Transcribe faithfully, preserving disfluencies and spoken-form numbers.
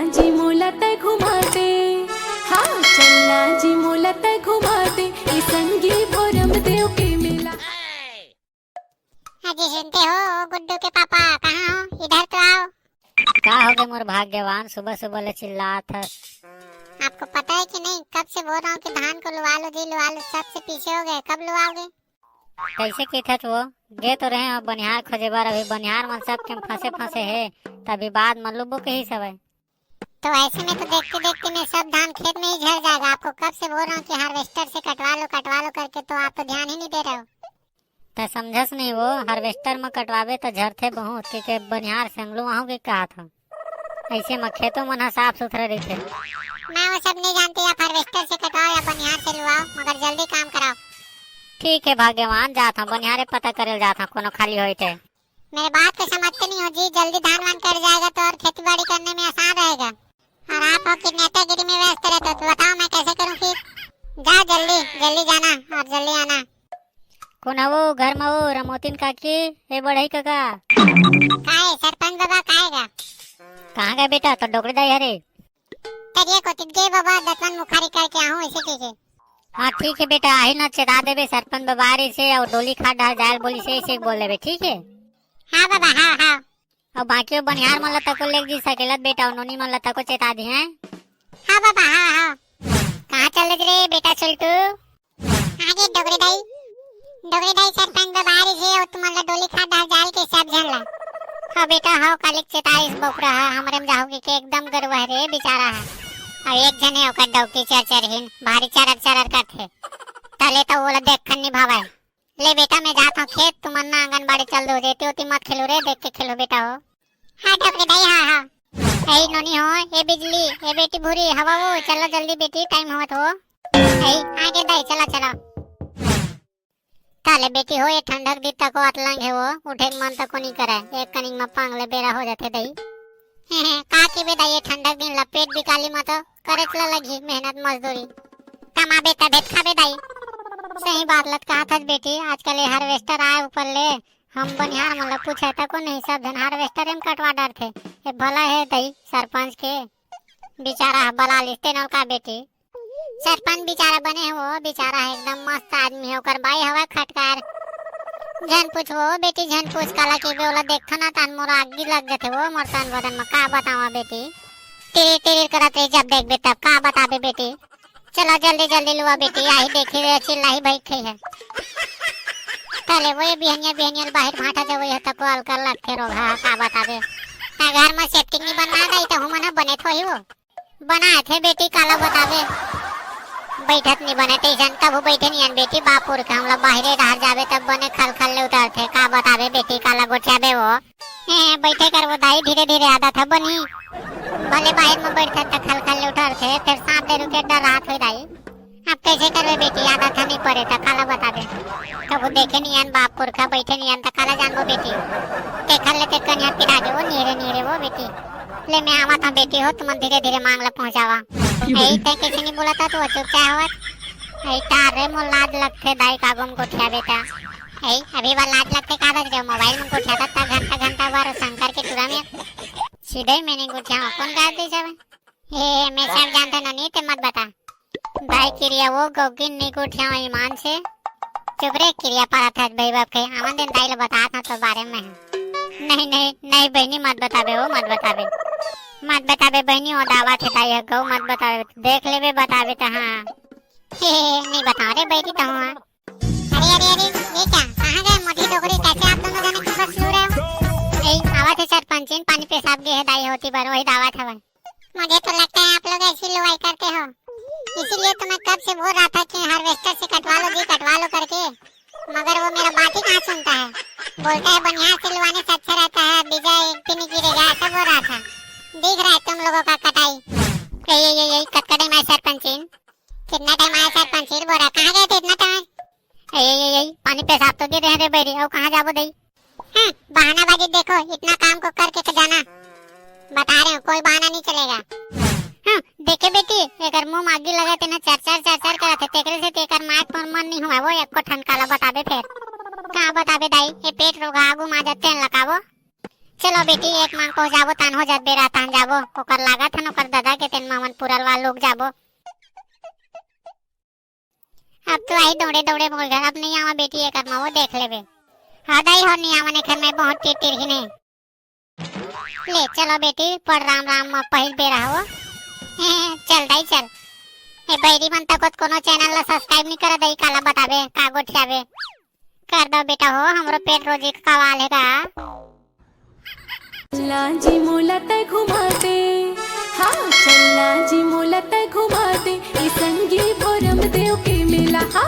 जी मोला तै घुमा दे, हाँ चलना जी मोला तै घुमा दे, ए संगी भोरम देव के मेला। हाँ जी, सुनते हो, ओ गुड्डू के पापा, कहाँ हो? इधर तो आओ। का हो गे मोर भाग्यवान, सुबह सुबह ले चिल्लात हस? आपको पता है कि नहीं, कब से बोल रहा हूँ कि धान को लुआ लो जी, लुआ लो, सबसे पीछे हो गए, कब लुआओगे? कैसे किथत वो? गे तो रहे हो बनिहार खोजे बर, अभी बनिहार मन सब के फंसे फंसे है, तभी बाद में लुबो के ही सवय। तो ऐसे में तो देखते देखते में सब धान खेत में ही झर जाएगा। आपको कब से बोल रहा हूँ कि हार्वेस्टर से कटवा लो, कटवा लो करके, तो आप तो ध्यान ही नहीं दे रहे हो। तै समझस नहीं वो, हार्वेस्टर में कटवाबे तो झरथे बहुत, के, के बनिहार संगलू आहू के कहा था। ऐसे में खेतों मन ह साफ सुथरा रहिथे। मैं वो सब नहीं जानती, आप हार्वेस्टर से कटवाओ या बनिहार से लुआओ, मगर जल्दी काम कराओ। ठीक है भाग्यवान, जात हूँ बनिहारे पता करे जात हूँ, कोनो खाली होई ते। मेरे बात को समझते नहीं हो जी, जल्दी धान वान कट जाएगा तो और खेती बाड़ी करने में आसान रहेगा। और आप हो कि नेतागिरी में व्यस्त रहते हो, तो बताओ मैं कैसे करूँ फिर? जाओ जल्दी, जल्दी जाना और जल्दी आना। कौन है वो घर में वो रमोतिन काकी? ए बढ़ई काका। काय सरपंच बाबा, काय गा? कहाँ गए बेटा तो डोकरी दाई हरे? तरिया कोती गे बाबा, दतवन मुखारी करके आहूँ, ऐसे कह के। हाँ ठीक है बेटा, आही ना चेता देबे सरपंच बाबा रे से और डोली खाट डाल जायल बोली से, ऐसे बोल लेबे, ठीक है? हाँ बाबा, हाँ, हाँ। और बाकी वो बनिहार मन ला तको लेग जी सकेलत बेटा, और नोनी मन ला तको चेता दी हैं। हाँ बाबा, हाँ, हाँ। कहाँ चल दे रे बेटा सुल्टू? आगे डोकरी दाई, डोकरी दाई सरपंच बाबा रे से, और तुमन ला डोली खाट डाल जायल के सब झन ला। हाँ बेटा, हाँ कालिक चेताईस बोकरा है, हमरे में जाहू के, के एकदम गरुआ है रे बेचारा है। अब एक झने ओकर डौकी चर चर हिन, भारी चरर चरर करथे। तले तो ओला देखन नहीं भावे। ले बेटा, मैं जात हूँ खेत, तुमन ना आंगनबाड़ी चल दो, जेती ओती मत खेलो रे, देख के खेलो बेटा हो। हाँ डोकरी दाई, हाँ, हाँ। ए नोनी हो, ए बिजली, ए बेटी भूरी, हवा वो, चलो जल्दी बेटी, टाइम होत हो। ए, आगे दाई, चला, चला। ताले बेटी हो, ये ठंडक दी तको अतलंग है वो, उठे के मन तको नहीं करे, एक कनिक में पांग ले बेरा हो जाते दाई। का की बे दाई, ये ठंडक दिन ला पेट बिकाली मत, करेच ला लगी मेहनत मजदूरी। कमाबे तभे त खाबे दाई। सही बात लत कहा थस बेटी, आजकल ये हार्वेस्टर आए ऊपर ले, हम बनिहार मन ला पूछे तको नहीं, सब झन हार्वेस्टर एम कटवा डरथे। ये भला है दाई सरपंच के, बेचारा ह बला लिस तेन का बेटी। सरपंच बेचारा बने हो, बेचारा है एकदम मस्त आदमी है, ओकर बाई हवा खटकार। झन पूछ वो बेटी, झन पूछ काला के बे, ओला देखथन ना तहन मोर आगी लग जथे वो मोर तन बदन में, का बतावा बेटी। टिरिर टिरिर करत रही, जब देखबे तब का बताबे बेटी। चलो जल्दी जल्दी लुआ बेटी, आही देखी रे चिल्लाही भई खई है। तले वो ये बिहनिया बिहनिया बाहर भाटा जब ये तको अलकर लगथे रोगा, का बताबे। ना घर में सेप्टिक नहीं बनवा गई तो हम ना बने थोही वो। बनाए थे बेटी, काला बताबे। बैठत नहीं बने तैसन, तब बैठे नहीं आन बेटी, बापुर के हमला बाहरे डहर जाबे तब बने खल खल ले उतरथे, का बताबे बेटी, काला गोठियाबे वो। ए, बैठे कर वो दाई, धीरे धीरे आदत है बनी। भले बाहर में बैठत त खल खल ले उतरथे, फिर सांप ले रुके डर राहत होई दाई। अब कैसे करबे बेटी, आदत ह नहीं परे त काला बताबे। कभू देखे नहीं आन बाप पुरखा बैठे नहीं आन त काला जानबो बेटी। देखा ले ते कन्या पिरा गे वो नीरे नीरे वो बेटी। ले मैं आवत हूँ बेटी हो, तुमन धीरे धीरे मांग ला पहुँचावा। यही ते कैसे नहीं बोला था तू चुप चाहे होत। यही तार रे मोर लाज लगथे दाई कागो में गोठिया बेटा। यही अभी बार लाज लगथे का बज रहे हो, मोबाइल में गोठिया था घंटा घंटा बार शंकर के टूरा में। सीधे ही मैंने गोठिया कौन कर दी सब। ए, मैं सब जानता नोनी, ते मत बता। दाई किरिया वो गौगिन नहीं गोठिया ईमान से। चुप रे, किरिया पारा था भाई बाप के। आवन दिन दाई ले बता था तो बारे में। नहीं, नहीं, नहीं बहनी, मत बताबे वो, मत बताबे। मत बताबे बहनी, वो दावा थे दाई है गौ, मत बताबे। देख लेबे, बताबे तो हाँ। हे, हे, नहीं बताओ रे, बैठी तो हूँ। अरे, अरे, अरे, ये क्या? कहाँ गए मोटी डोकरी? कैसे आप दोनों जने की बस लू रहे हो? ए, आवा थे सरपंचिन, पानी पेशाब गे है दाई होती बर, वही दावा था भाई। मुझे तो लगता है आप लोग ऐसी लुआई करते हो, इसीलिए तो मैं कब से बोल रहा था कि हार्वेस्टर से कटवा लो जी, कटवा लो करके, मगर वो मेरा बात ही कहाँ सुनता है। बोलता है बनिहार से लुआने से अच्छा रहता है, बीजा एक भी नहीं गिरेगा, ऐसा बोल रहा था। दिख रहा है तुम लोगों का कटाई। ये ये ये ये कटकटे में सरपंचिन। कितना टाइम आया सरपंचिन, बोल रहा कहाँ गए थे इतना टाइम? ए, ए, ए, ए, पानी पेशाब तो दे रहे हैं रे बैरी, और कहाँ जाबो दई? हाँ, बहानाबाजी देखो, इतना काम को करके तो जाना। बता रहे हो, कोई बहाना नहीं चलेगा। हाँ, देखे बेटी, एकर मुंह मागी लगा तेना चर चर चर चर करत है, तेकरे से तेकर माय पर मन नहीं हुआ, वो एको ठन काला बताबे फेर। का बताबे दाई, ये पेट रोगा आगू मा जाते हैं लकाबो। चलो बेटी, एक मांग पहुंचाबो, तान हो जात बेरा, तान जाबो। ओकर लागत हन ओकर दादा के, तेन मामन पुरल वाल लोग जाबो। अब तो आई दौड़े दौड़े मोर घर, अब नहीं आवा बेटी, एक मा वो देख लेबे। हाँ दाई हो, नहीं आवा, नहीं घर में बहुत टिर टिर ही नहीं। ले चलो बेटी, पड़ राम राम मा पहिल बेरा हो। ए, चल दाई चल। ए बैरी मन तक कोनो चैनल ला सब्सक्राइब नहीं कर दाई, काला बताबे, का गोठियाबे। कर दो बेटा हो, हमरो पेट रोजी का कवाल है का। चलना जी मोला तै घुमा दे, हाँ, चलना जी मोला तै घुमा दे, ई संगी भोरम देव के मेला, हाँ।